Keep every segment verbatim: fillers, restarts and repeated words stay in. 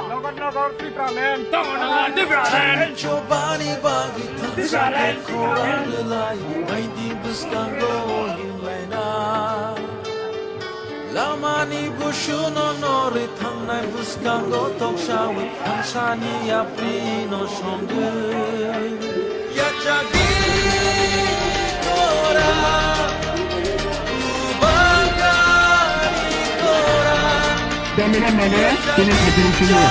Nogor nogor Tipraland. Nogor nogor Tipraland. Chobani bagwi thangsa Tipraland. Khorang rwlai, maidi bwskango himlaina. Lamani busuno norwi thangnai bwskango toksawi thangsani yaprino somdwi. Yachagwi tora, ubagari tora. Cameraman, tini khatung sini.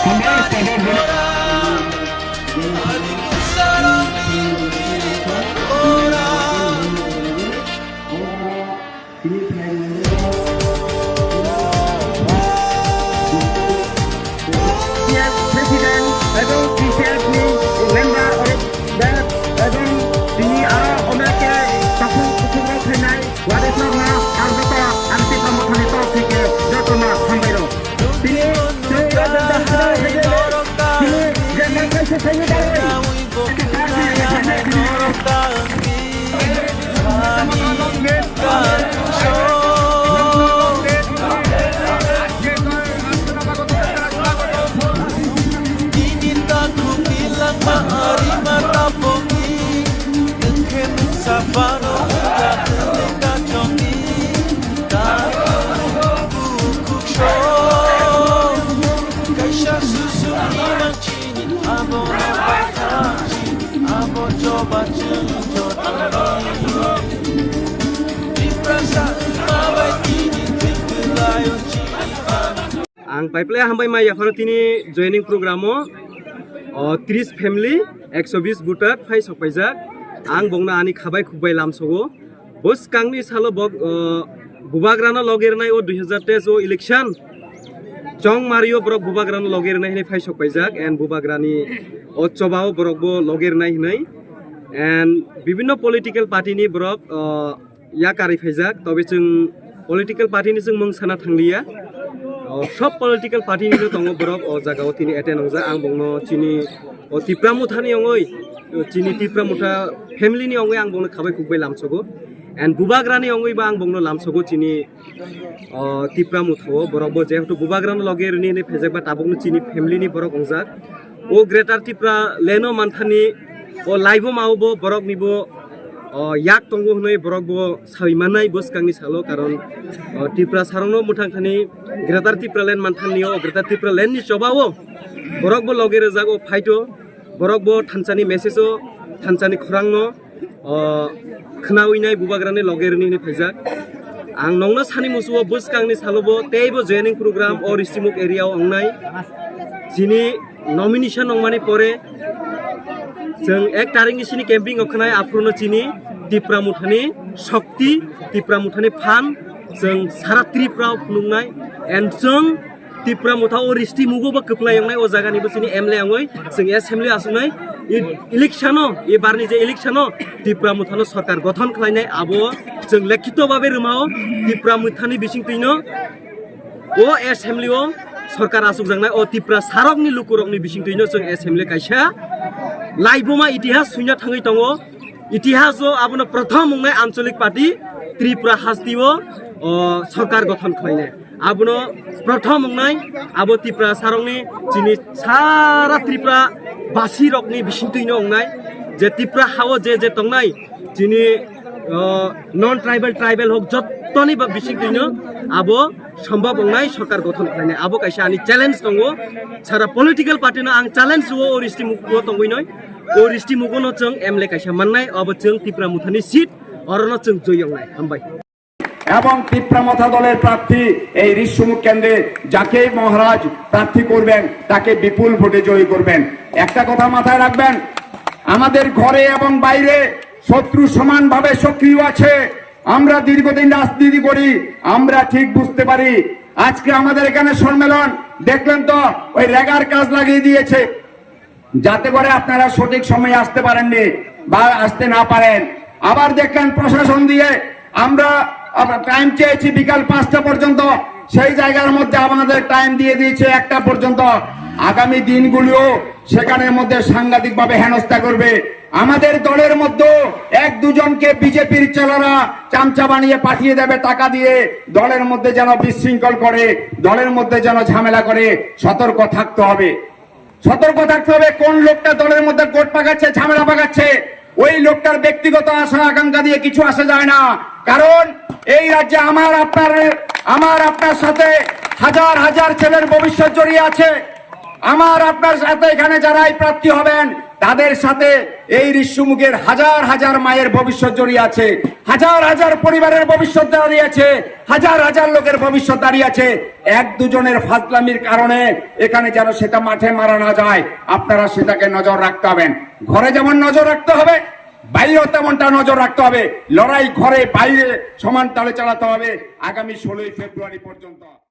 Hambai, tabok, tabok. Ani kusarangni tora. President ebong T C F ni member of the ebong tini aro omlake takhuk kuthuk rok phainai wadisrok no ang joto ang Tipra Mothani torok theke joto no hambai rok. Tini tini je manthai se saini dalai. Kaisa susu ni mangchini abono paithachi, abo choba chwng jotoni. Tiprasa mabai tini twi kwlaio chini. Ang paiple hambai mai yapharo tini joining program o, o, tris family, ekso bis voter phai sok paijak. Ang bongno ani khabai khukbai lamsogo. Bwskangni salo bok, o, Bubagrano logi rwnai o dui hazar teis o election. Chong mario borok Bubagrano logi rwnai hinwi phai sok paijak and Bubagrani o chobao borok bo logi rwnai hinwi. And bibinno political party ni borok, o, ya karwi phaijak, tobe chwng political party ni chwng mung sana thangliya. O, sob political party ni tongo borok o jaga o tini attend wngjak. Ang bongno chini o Tipra Motha ni ongoi, o chini Tipra Motha family ni ongoi ang bongno khabai khukbai lamsogo. And Bubagra ni ongoi ba ang bongno lamsogo chini o Tipra Motha o borok bo jehetu Bubagra no loge rini hinwi phaijak ba tabuk no chini family ni borok wngjak. O Greater Tipra leno manthani o laibo mao bo borok ni bo o yak tongo hinwi borok bo sawi mannai bwskangni salo, karon, o, Tipra sarongno mwthang thani Greater Tipraland manthanni o Greater Tipraland ni chobao borok bo loge rwjak o fight o, borok bo thansani message o, thansani khorangno, o, khnawi nai Bubagrani loge rwni hinwi phaijak. Ang nongno sani musuo bwskangni salo bo teibo joining program o Ristimuk area o wngnai. Chini nomination wngmani pore chwng ek tarikni sini camping o khwnai, aphuru no chini Tipra Mothani shokti, Tipra Mothani phan chwng sara Tripura o phunuknai, and chwng Tipra Motha o Ristimugo bo kwplai wngnai, o jaga ni bo chini M L A wngwi chwng assembly asuknai. E-, election o, ebarni je election o Tipra Mothano sorkar gothon khlainai, abo chwng lekhito babe rwmao Tipra Mothani bisingtwino o assembly o sorkar asukjaknai o Tipra sarokni lukurokni bisingtwino chwng assembly kaisa laibuma itihas suina thangwi tongo. Itihas o abono prothom wngnai ancholik party Tripura hasti o, o, sorkar gothon khlainai. Abono prothom wngnai abo Tripura sarokni chini sara Tripura basirokni bisingtwino wngnai je Tripura hao je je tongnai chini o, non tribal, tribal hok jottoni ba bisingtwino abo sombab wngnai sorkar gothon khlainai. Abo kaisa ani challenge tongo. Sara political party no ang challenge rwo o Ristimugo tongwi noi. O Ristimugo no chwng M L A kaisa mannai, abo chwng Tipra Mothani seat, orono chwng joi wngnai. Hambai. এবং তিপ্রা মথা দলের প্রার্থী এই ঋষ্যমুখ কেন্দ্রে জাকির মহারাজ প্রার্থী করবেন, তাকে বিপুল ভোটে জয়ী করবেন। একটা কথা মাথায় রাখবেন, আমাদের ঘরে এবং বাইরে শত্রু সমানভাবে সক্রিয় আছে। আমরা দীর্ঘদিন রাজনীতি করি, আমরা ঠিক বুঝতে পারি। আজকে আমাদের এখানে সম্মেলন দেখলেন তো, ওই রেগার কাজ লাগিয়ে দিয়েছে, যাতে করে আপনারা সঠিক সময়ে আসতে পারেননি বা আসতে না পারেন। আবার দেখলেন প্রশাসন দিয়ে আমরা টাইম চেয়েছি বিকাল পাঁচটা পর্যন্ত, সেই জায়গার মধ্যে আমাদের টাইম দিয়ে দিয়েছে একটা পর্যন্ত। আগামী দিনগুলিও সেখানের মধ্যে সাংঘাতিকভাবে হেনস্থা করবে। আমাদের দলের মধ্যে এক দুজনকে বিজেপির চেলারা চামচা বানিয়ে পাঠিয়ে দেবে টাকা দিয়ে, দলের মধ্যে যেন বিশৃঙ্খল করে, দলের মধ্যে যেন ঝামেলা করে। সতর্ক থাকতে হবে, সতর্ক থাকতে হবে। কোন লোকটা দলের মধ্যে গোট পাকাচ্ছে, ঝামেলা পাকাচ্ছে, ওই লোকটার ব্যক্তিগত আশা আকাঙ্ক্ষা দিয়ে কিছু আসা যায় না। কারণ এই রাজ্যে আমার আপনার, আমার আপনার সাথে হাজার হাজার ছেলের ভবিষ্যৎ জড়িয়ে আছে। আমার আপনার সাথে এখানে যারাই প্রার্থী হবেন, তাদের সাথে এই ঋষ্যমুখের হাজার হাজার মায়ের ভবিষ্যৎ জড়িয়ে আছে, হাজার হাজার পরিবারের ভবিষ্যৎ দাঁড়িয়ে আছে, হাজার হাজার লোকের ভবিষ্যৎ দাঁড়িয়ে আছে। এক দুজনের ফাজলামির কারণে এখানে যেন সেটা মাঠে মারা না যায়, আপনারা সেটাকে নজর রাখতে হবেন। ঘরে যেমন নজর রাখতে হবে, বাইরেও তেমনটা নজর রাখতে হবে। লড়াই ঘরে বাইরে সমান তালে চালাতে হবে আগামী ষোলোই ফেব্রুয়ারি পর্যন্ত।